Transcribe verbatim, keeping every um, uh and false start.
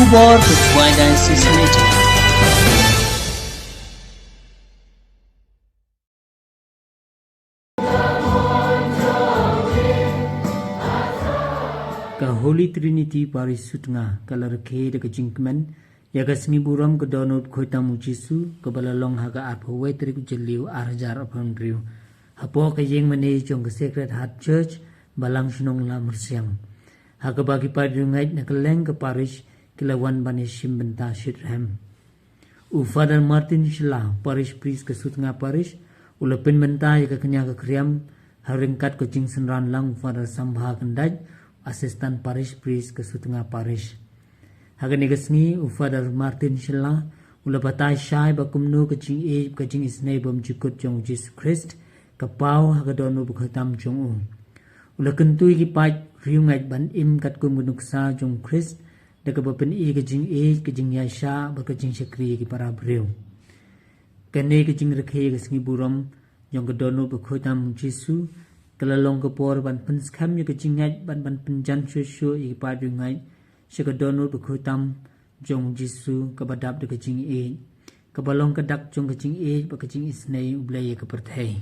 Khubor ka Khwai Diocese Radio. Ka Holy Trinity Parish Sutnga ka la rakhe da ka jingkmen ïa ka sngi burom ka dohnud khuid tam u Jisu, kaba la long ha ka arphew wei tarik u Jylliew ar hajar arphew hynriew, hapoh ka ïing mane jong ka Sacred Heart Church, Balang Shnong Lamyrsiang, ha kaba ki paid riewngeit na kylleng ka parish ki la wan ban ïashim bynta shitrhem. U Father Martin Shylla, Parish Priest ka Sutnga Parish, u la pynbynta ïa ka kñia ka khriam ha ryngkat ka jingsynran lang u Father Sambha Kyndait, Assistant Parish Priest ka Sutnga Parish. Ha kane ka sngi u Father Martin Shylla u la batai shai ba kumno ka jingïeit, ka jingisynei bymjukut jong u Jisu Khrist ka paw ha ka dohnud ba khuid tam jong u. U la kyntu ïa ki paid riewngeit ban im katkum ka nuksa jong u Khrist, da kaba pyni ka jingïeit, ka jingïaishah bad ka jingshakri ïa ki para briew. Kane ka jingrakhe ïa ka sngi burom jong ka dohnud ba khuid tam u Jisu ka la long ka por ban pynskhem ïa ka jingngeit bad ban pynjan shuh shuh ïa ki paid riewngeit sha ka dohnud ba khuid tam jong u Jisu kaba dap da ka jingïeit, kaba long ka dak jong ka jingïeit bad ka jingisynei U Blei ïa ka pyrthei.